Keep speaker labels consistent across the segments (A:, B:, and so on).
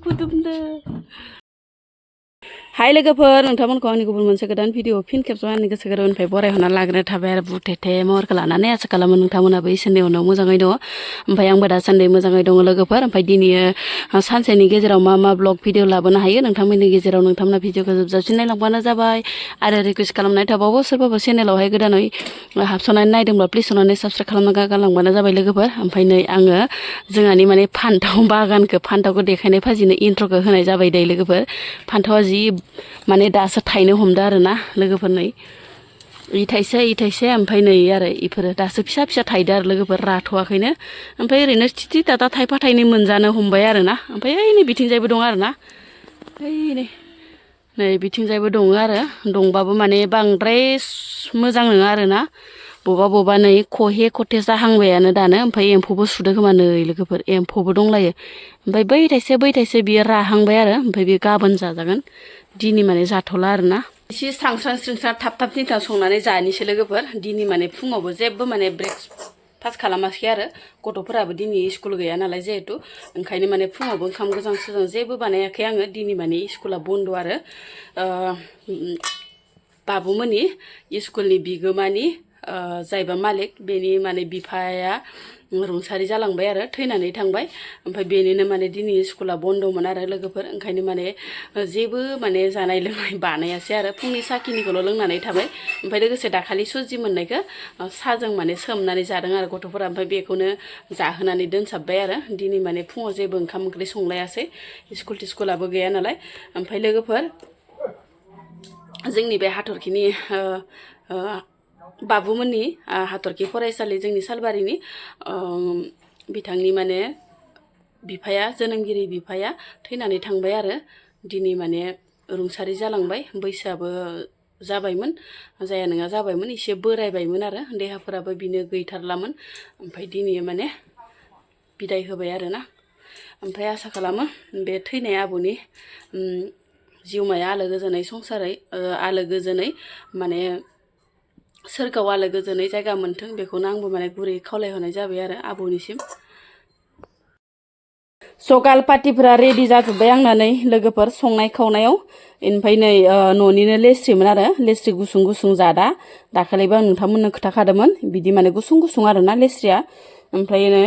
A: गुदुमदो हाय लोगोफोर नोंथांमोनखौ आंनि गुबुन मोनसे गोदान भिडिअ फिन खेबसे आंनि गोसो गोरबोनिफ्राय बरायहरना लाग्रोनाय थाबाय आरो बुथेथे महरखौ लानानै आसा खालामो नोंथांमोनाबो इसोरनि उनाव मोजाङै दङ ओमफ्राय आंबो दासान्दि मोजाङै दङ लोगोफोर ओमफ्राय दिनै सानसेनि गेजेराव मा मा ब्लग भिडिअ लाबोनो हायो नोंथांमोननि गेजेराव नोंथांमोना भिडिअखौ जोबजासिम नायलांबानो जाबाय आरो रिकुवेस्ट खालामनाय थाबावो सोरबाबा चेनेलावहाय गोदानै हाबस'नानै नायदोंब्ला प्लिज अननानै साबस्क्राइब खालामना गालांबानो जाबाय लोगोफोर ओमफ्राय नै आङो जोंहानि माने फान्थाव बागानखौ फान्थावखौ देखायनाय फाजिनो इन्ट्र'खौ होनाय जाबाय दे लोगोफोर फान्थावा जि माने दासो थायनो हमदों आरो ना लोगोफोर नै इ थाइसे ओमफ्राय नै आरो इफोरो दासो फिसा फिसा थायदो आरो लोगोफोर राथ'वाखैनो ओमफ्राय ओरैनो थिथि दादा थाइफा थाइनै मोनजानो हमबाय आरो ना ओमफ्राय ओइ नै बिथिंजायबो दं आरो ना ओइ नै बिथिंजायबो दङ आरो दंबाबो माने बांद्राय मोजां नङा आरो ना बबा नै खहे खथे जाहांबायानो दानो ओमफ्राय एम्फौबो सुदों खोमा नै लोगोफोर एम्फौबो दंलायो ओमफ्य बै थाइसे बियो राहांबाय आरो ओमफ्राय बे गाबोन जाजागोन दिनै माने जाथ'ला आरो ना एसे स्रां थाब थिंथा संनानै जानोसै लोगोफोर दिनै माने फुङावबो जेबो माने ब्रेकफास्ट खालामाखै आरो गथ'फोराबो दिनै स्कुल गैया नालाय जिहेथु ओंखायनो माने फुङावबो ओंखाम गोजां सोजां जेबो बानायाखै आङो दिनै माने स्कुला बन्द' आरो बाबुमोननि स्कुलनि बिगोमानि जायबा मालिक बेनि माने बिफाया रुंसारि जालांबाय आरो थैनानै थांबाय ओमफ्राय बेनिनो माने दिनै स्कुला बन्द'मोन आरो लोगोफोर ओंखायनो माने जेबो माने जानाय लोंनाय बानायासै आरो फुंनि साखिनिखौल' लोंनानै थाबाय ओमफ्राय लोगोसे दाखालि सुजि मोननायखौ साहाजों माने सोमनानै जादों आरो गथ'फोरा ओमफ्राय बेखौनो जाहोनानै दोनसाबबाय आरो दिनै माने फुङाव जेबो ओंखाम ओंख्रि संलायासै स्कुलाबो गैया नालाय ओमफ्राय लोगोफोर जोंनि बे हाथरखिनि बाबुमोननि हाथरखि फरायसालि जोंनि सालबारिनि बिथांनि माने बिफाया जोनोमगिरि बिफाया थैनानै थांबाय आरो दिनै माने रुंसारि जालांबाय बैसोआबो जाबायमोन जाया नङा जाबायमोन एसे बोरायबायमोन आरो देहाफोराबो बिनो गैथारलामोन ओमफ्राय दिनै माने बिदाय होबाय आरो ना ओमफ्राय आसा खालामो बे थैनाय आबौनि जिउमाया आलो गोजोनै संसारै आलो गोजोनै माने सोरगोआव आलो गोजोनै जायगा मोनथों बेखौनो आंबो माने गुरै खावलायहरनाय जाबाय आरो आबौनिसिम जगाल पार्टिफोरा रेडि जाजोब्बाय आंना नै लोगोफोर संनाय खावनायाव ओमफ्राय नै न'निनो लेस्रिमोन आरो लेस्रि गुसुं जादा दाखालिबो आं नोंथांमोननो खोथाखादोंमोन बिदि माने गुसुं आरो ना लेस्रिया ओमफ्राय नै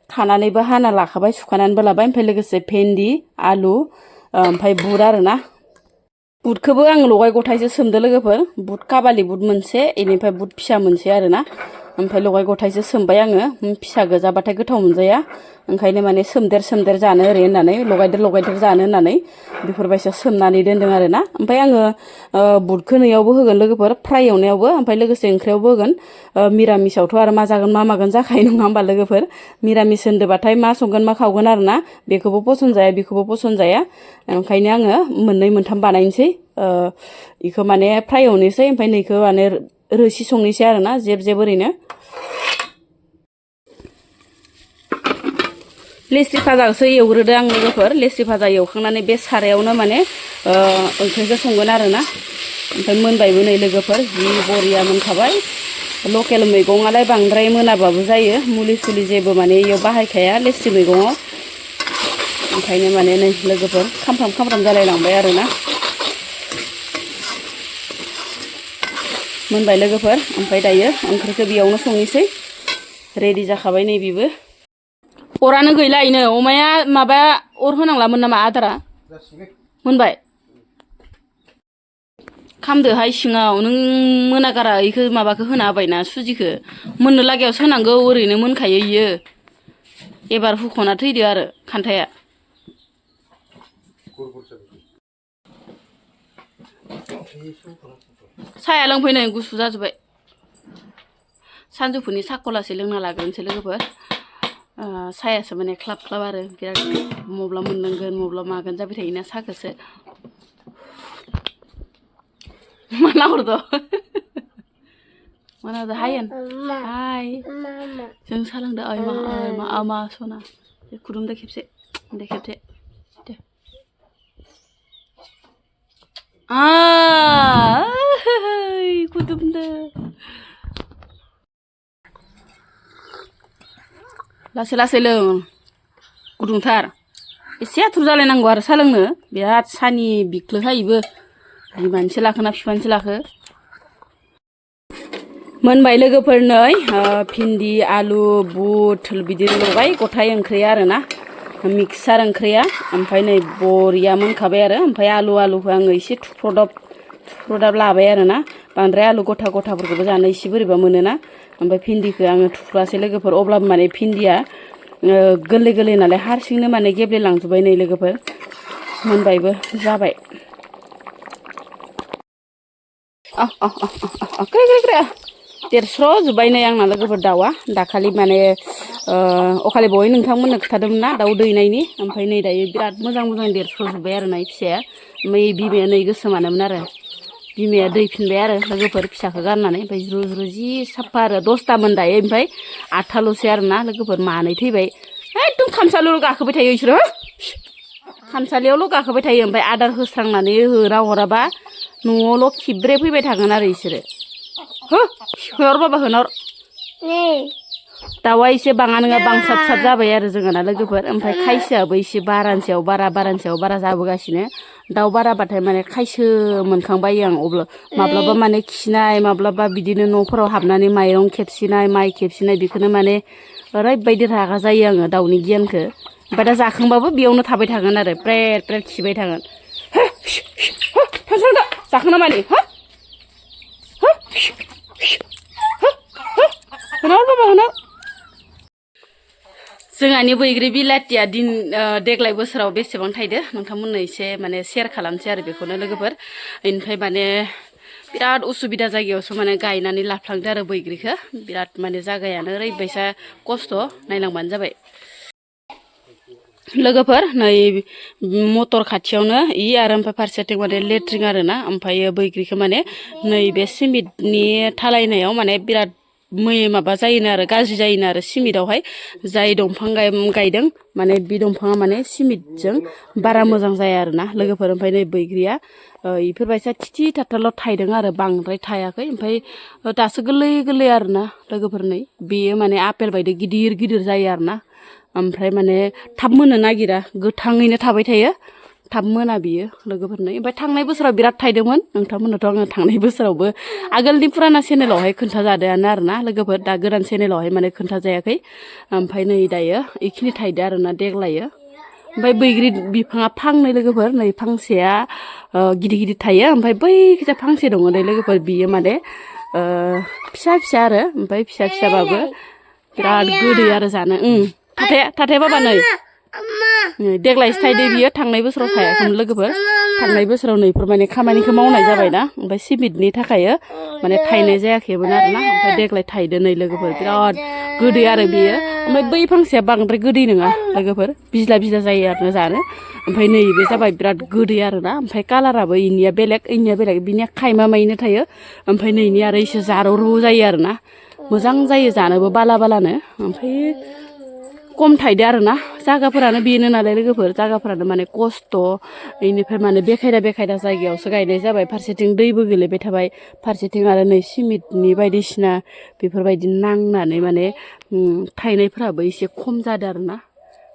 A: खानानैबो हाना लाखाबाय सुखानानैबो लाबाय ओमफ्राय लोगोसे भेन्दि आलु ओमफ्राय बुट आरो ना बुटखौबो आं लगाय गथायसो सोमदो लोगोफोर बुट काबालि बुट मोनसे बेनिफ्राय बुट फिसा मोनसे आरो ना ओमफ्राय लगाय गथायसो सोमबाय आङो फिसा गोजाबाथाय गोथाव मोनजाया ओंखायनो माने सोमदेर जानो ओरै होननानै लगायदेर जानो होननानै बेफोरबायसा सोमनानै दोनदों आरो ना ओमफ्राय आङो बुटखौ नैयावबो होगोन लोगोफोर फ्राय एवनायावबो ओमफ्राय लोगोसे ओंख्रियावबो होगोन मिरामिसावथ' आरो मा जागोन मा मागोन जाखायो नङा होमबा लोगोफोर मिरामिस होनदोबाथाय मा संगोन मा खावगोन आरो ना बेखौबो पसन जाया बेखौबो पसन जाया ओंखायनो आङो मोननै मोनथाम बानायनोसै इखौ माने फ्राय एवनोसै ओमफ्राय नैखौ माने रोसि संनोसै आरो ना जेब ओरैनो लेस्रि भाजाखौसो एवग्रोदो आं लोगोफोर लेस्रि भाजा एवखांनानै बे सारायावनो माने ओंख्रिखौ संगोन आरो ना ओमफ्राय मोनबायबो नै लोगोफोर जि बरिया मोनखाबाय लकेल मैगङालाय बांद्राय मोनाबाबो जायो मुलि सुलि जेबो माने इयाव बाहायखाया लेस्रि मैगङाव ओंखायनो माने नै लोगोफोर खामफ्राम जालायलांबाय आरो ना मोनबाय लोगोफोर ओमफ्राय दायो ओंख्रिखौ बेयावनो संनोसै रेडि जाखाबाय नै बेबो अरानो गैला इनो अमाया माबा अर होनांलामोन नामा आदारा मोनबाय खामदोहाय सिङाव नों मोनागारा इखौ माबाखौ होना होबायना सुजिखौ मोननो लागायावसो होनांगौ ओरैनो मोनखायो इयो एबार हुख'ना थैदो आरो खान्थाया साया लोंफैनाय गुसु जाजोब्बाय सानजौफुनि साख'लासे लोंना लाग्रोनोसै लोगोफोर सायासो माने ख्लाब आरो बिराद मब्ला मोनलोंगोन मब्ला मागोन जाबाय थायोना साखौसो मा नाहरदो मा नाहरदो हायेन हाय जों सा लोंदो आमा सना खुदुमदो खेबसे दे खुदुमदो लासै लों गुदुंथार एसे आथुर जालायनांगौ आरो साहा लोंनो बिराद सानि बिख्लोहायबो बिमानिसो लाखोना बिफानिसो लाखो मोनबाय लोगोफोर नै भिन्दि आलु बुट बिदिनो लगाय गथाय ओंख्रिया आरोना मिक्सार ओंख्रिया ओमफ्राय नै बरिया मोनखाबाय आरो ओमफ्राय आलुखौ आङो एसे थुफ्रदाब लाबाय आरोना बांद्राय आलु गथा गथाफोरखौबो जानो एसे बोरैबा मोनोना ओमफ्राय भिन्दिखौ आङो थुफ्रासै लोगोफोर अब्लाबो माने भिन्दिया गोरलै गोरलै नालाय हारसिंनो माने गेब्लेलांजोब्बाय नै लोगोफोर मोनबायबो जाबाय देरस्र'जोब्बाय नै आंना लोगोफोर दाउआ दाखालि माने अखालि बहै नोंथांमोननो खोथादोंमोन ना दाउ दैनायनि ओमफ्राय नै दायो बिराद मोजां देरस्र'जोब्बाय आरो ना फिसाया ओमफ्राय बिमाया नै गोसोमानोमोन आरो बिमाया दैफिनबाय आरो लोगोफोर फिसाखौ गारनानै ओमफ्राय ज्रु ज्रु जि साफा आरो 10थामोन दायो ओमफ्राय 8थाल'सै आरोना लोगोफोर मानै थैबाय एकदम खामसालियावल' गाखोबाय थायो बिसोरो खामसालियावल' गाखोबाय थायो ओमफ्राय आदार होस्रांनानै होना हराबा न'आवल' खिब्रे फैबाय थागोन आरो बिसोरो होहर बाबा होनहर दाउआ एसे बाङा नङा बांसाबसाब जाबाय आरो जोंहाना लोगोफोर ओमफ्राय खायसोआबो एसे बारानिसायाव बारा जाबोगासिनो दाउ बाराबाथाय माने खायसो मोनखांबायो आं अब्ला माब्लाबा माने खिनाय माब्लाबा बिदिनो न'फोराव हाबनानै माइरं खेबसिनाय माइ खेबसिनाय बेखौनो माने ओरैबायदि रागा जायो आङो दाउनि गियानखौ ओमफ्राय दा जाखांबाबो बेयावनो थाबाय थागोन आरो प्रेट खिबाय थागोन जाखांना मानि जोंहानि बैग्रि बिलाथिया देग्लाय बोसोराव बेसेबां थायदो नोंथांमोननो एसे माने शेयार खालामसै आरो बेखौनो लोगोफोर बेनिफ्राय माने बिराद उसुबिदा जायगायावसो माने गायनानै लाफ्लांदो आरो बैग्रिखौ बिराद माने जागायानो ओरैबायसा खस्थ' नायलांबानो जाबाय लोगोफोर नै मटर खाथियावनो आरो ओमफ्राय फारसेथिं माने लेट्रिन आरोना ओमफ्राय बैग्रिखौ माने नैबे सिमेन्टनि थालायनायाव माने बिराद माबा जायोनो आरो गाज्रि जायोनो आरो सिमेन्टआवहाय जाय दंफां गायदों माने बे दंफाङा माने सिमेन्टजों बारा मोजां जाया आरोना लोगोफोर ओमफ्राय नै बैग्रिया इफोरबायसा थिथि थाथाल' थायदों आरो बांद्राय थायाखै ओमफ्राय दासो गोरलै आरोना लोगोफोर नै बेयो माने आपेल बायदि गिदिर जायो आरोना ओमफ्राय माने थाब मोननो नागिरा गोथाङैनो थाबाय थायो थाब मोना बियो लोगोफोरनो ओमफ्राय थांनाय बोसोराव बिराद थायदोंमोन नोंथांमोननोथ' आङो थांनाय बोसोरावबो आगोलनि फुराना चेनेलावहाय खोन्थाजादोंआनो आरोना लोगोफोर दा गोदान चेनेलावहाय माने खोन्थाजायाखै ओमफ्राय नै दायो इखिनि थायदो आरोना देग्लायो ओमफ्राय बैग्रि बिफाङा फांनै लोगोफोर नै फांसेया गिदिर थायो ओमफ्राय बैखिजा फांसे दङ नै लोगोफोर बियो माने फिसा आरो ओमफ्राय फिसाबाबो बिराद गोदै आरो जानो थाथाया बाबा नै देग्लायसो थायदो बियो थांनाय बोसोराव थायाखैमोन लोगोफोर थांनाय बोसोराव नैफोर माने खामानिखौ मावनाय जाबायना ओमफ्राय सिमेन्टनि थाखाय माने थायनाय जायाखैमोन आरोना ओमफ्राय देग्लाय थायदो नै लोगोफोर बिराद गोदै आरो बेयो ओमफ्राय बै फांसेया बांद्राय गोदै नङा लोगोफोर बिज्ला जायो आरो जानो ओमफ्राय नैबे जाबाय बिराद गोदै आरोना ओमफ्राय कालाराबो इनिया बेलेग बिनिया खायमामायैनो थायो ओमफ्राय नैनि आरो एसे जारौ जायो आरोना मोजां जायो जानोबो बालानो ओमफ्राय खम थायदो आरोना जागाफोरानो बेनो नालाय लोगोफोर जागाफोरानो माने खस्थ' बेनिफ्राय माने बेखायदा जायगायावसो गायनाय जाबाय फारसेथिं दैबो गोलैबाय थाबाय फारसेथिं आरो नै सिमेन्टनि बायदिसिना बेफोरबायदि नांनानै माने थायनायफोराबो एसे खम जादों आरोना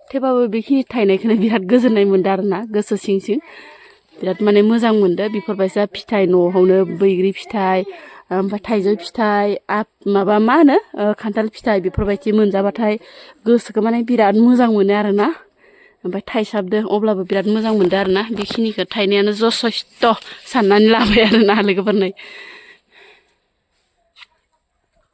A: थेवबाबो बेखिनि थायनायखौनो बिराद गोजोननाय मोनदों आरोना गोसो सिं बिराद माने मोजां मोनदों बेफोरबायसा फिथाइ न'आवनो बैग्रि फिथाइ ओमफ्राय थाइजौ फिथाइ माबा मा होनो खान्थाल फिथाइ बेफोरबायदि मोनजाबाथाय गोसोखौ माने बिराद मोजां मोनो आरोना ओमफ्राय थाइसाबदों अब्लाबो बिराद मोजां मोनदों आरोना बेखिनिखौ थायनायानो जथेस्थ' साननानै लाबाय आरोना लोगोफोरनो